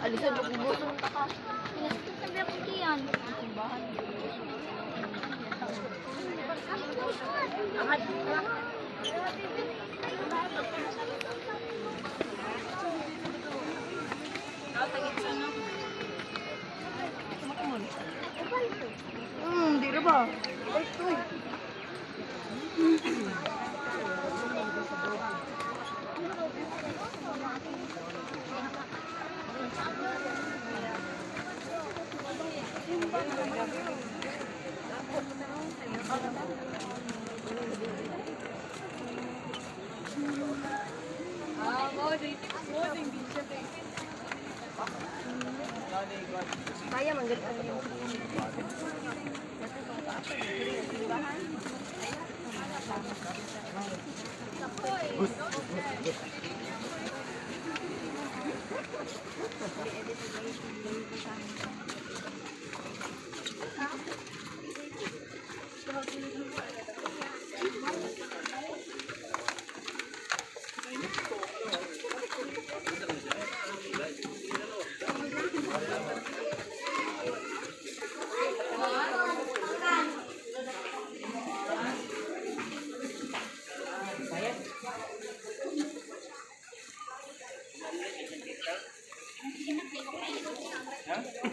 Alisa, bugusong ta ka. Pinaskip na biya kong tiyan. Di ra ba? Ay, tuy. Kaya man galit ang iyong.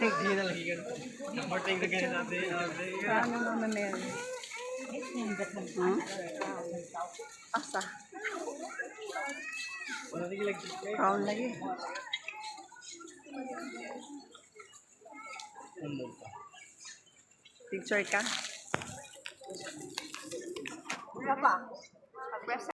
Hindi na lagi ganun. Marting na ganun natin. Paano, Mama Mary? Hmm? Asa? Wala na lagi. Crown lagi. Picture ka? Wala pa. Pag